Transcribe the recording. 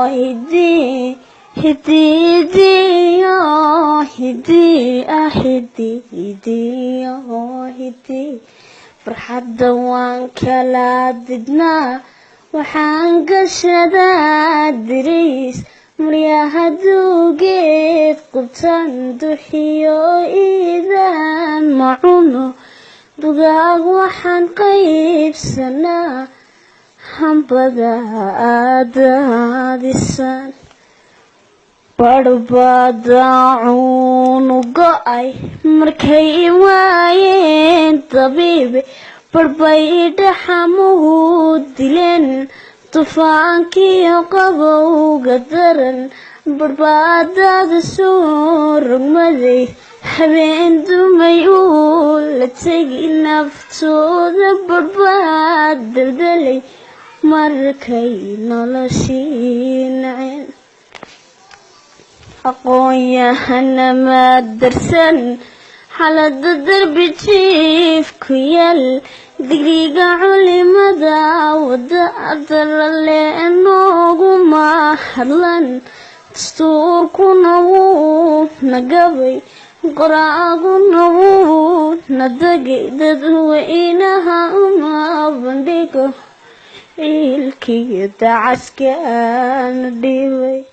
hidii hidiidiyo hidii ah hidiidiyo hidii. Farxadda waan kala didnaa, waxaan gashadaa diriis maryaha duugeed qubtaan duxiyo iidaan macuno dugaag waxaan qaybsanaa hambada aadaadisan. Barbadacuunu go-ay markay waayeen dabiibe, barbay dhaxamuhu dileen dufaankiyo qabowga daran, barbaadada soo rogmaday habeen dumay uu la tegi naftooda, barbaad daldalay markay noloshii naceen. Aqoon-yahana madarsan xaalada darbi jiif ku yaal, digriga culimada wada dalale nooguma hadlan, dastuurkuna wuu nagabay, qoraaguna wuu na dagay, dadweynaha uma bandhigo ciilkiyo dacaskana dhiibay.